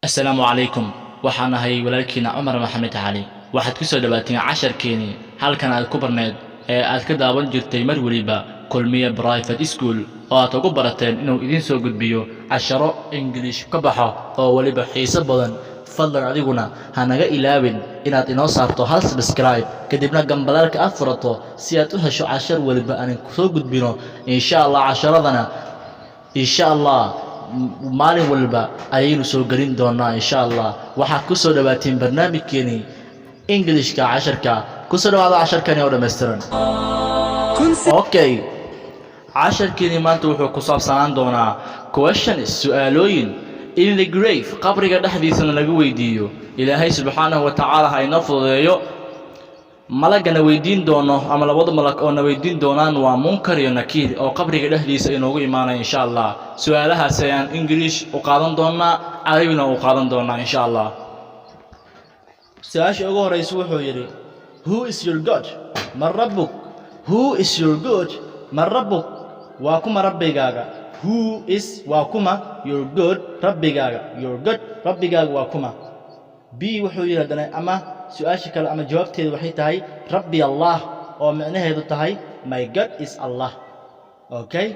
Assalaamu calaykum. Waxaan ahay walaalkiina Cumar Maxamed Cali. Waxaad ku soo dhawaateen casharkeenii halkan aad ku barneed ee aad ka daawan jirtay mar weliba Kulmiye Private School, oo aad ugu barateen inuu idiin soo gudbiyo casharo Ingiliish ka baxo oo weliba xiiso badan. Fadlan adiguna ha naga ilaawin inaad inoo saarto hal subscribe, kadibna gambalaalka aad furato si aad u hesho cashar weliba aan soo gudbino, insha Allah. Casharadana, insha Allah, maalin walba ayaynu soo gelin doonaa, insha Allah. Waxaad ku soo dhawaateen barnaamijkeenii Ingilishka, casharka. Kusoo dhawaada casharkani oo dhammaystiran. Okay, casharkeenii maanta wuxuu ku saabsanaan doonaa questions, su'aalooyin, in the grave, qabriga dhexdiisana laga weydiiyo. Ilaahay subxaanahu wa tacaala ha inoo fududeeyo. Malagana weydiin doono ama labada malag oo na weydiin doonaan waa Munkar iyo Nakiir, oo qabriga dhexdiisa inoogu imaanaya, insha Allah. Su-aalahaas ayaan English u qaadan doonaa, Carabina u qaadan doonaa, insha Allah. Su-aasha ugu horeysa wuxuu yidhi: "Who is your God?" Man rabbuk? "Who is your God?" Man rabbuk? Waa kuma rabbigaaga? Who is, waa kuma, your God, rabbigaaga. Your God, rabbigaaga waa kuma? B wuxuu yidhi haddana, ama su-aasha kale ama jawaabteedu waxay tahay "Rabbi Allah", oo micnaheedu tahay "My God is Allah". Okay,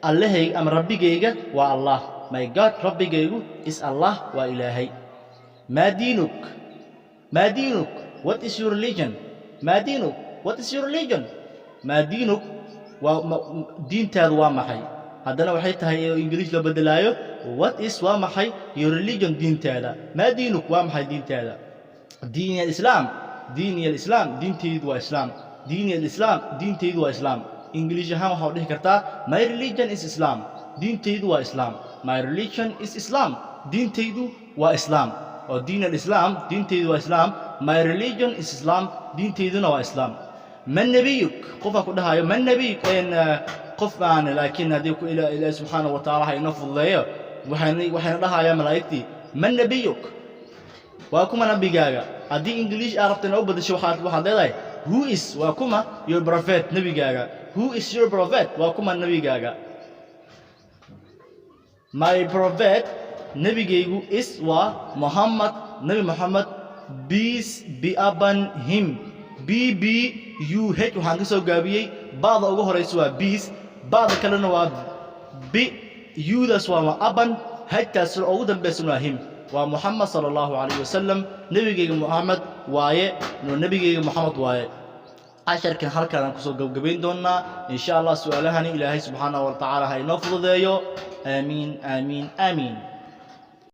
Allahayga ama rabbigayga waa Allah. My God, rabbigaygu, is Allah, waa Ilaahay. ما دينك? ما دينك? What is your religion? ما دينك? What is your religion? ما دينك waa diintaadu waa maxay? Haddana waxay tahay oo Ingiriis loo bedelaayo: what is, waa maxay, your religion, diintaada. ما دينك, waa maxay diintaada? ديني الإسلام. ديني الإسلام, diintaydu waa Islaam. ديني الإسلام, diintaydu waa Islaam. Ingiliish ahaan waxaa u dhihi kartaa "My religion is Islam", diintaydu waa Islaam. "My religion is Islam", diintaydu waa Islaam, oo ديني الإسلام, diintaydu waa Islaam. "My religion is Islam", diintayduna waa Islaam. من نبيك? Qofaa ku dhahayo من نبيك een qof aan, laakiin haddii ku Ilaahi subxaanahu wa tacaala ha inoo fududeeyo, waxayna dhahayaa malaa'igtii: "من نبيك?" Waa kuma nabigaaga? Haddii English aad rabto inaad u bedesho, waxaad leedahay "Who is", waa kuma, "your prophet", nebigaaga. "Who is your prophet?" Waa kuma nebigaaga? "My prophet", nebigaygu, is, waa, Muhammad, Nebi Moxamed, peace be upon him. PBUH waxaan ka soo gaabiyey, ba'da ugu horeysa waa peace, ba'da kalena waa be, U-daas waa upon, H-taas ugu dambeysana waa him, waa Muxamed sala Allahu calayhi wasalam. Nebigayga Muxamed waaye, nebigayga Muxamed waaye. Casharkan halkaan kusoo gabgabayn doonaa, insha Allah. Su-aalahani Ilaahay subxaanahu wa tacaala ha inoo fududeeyo. Aamiin, aamiin, aamiin.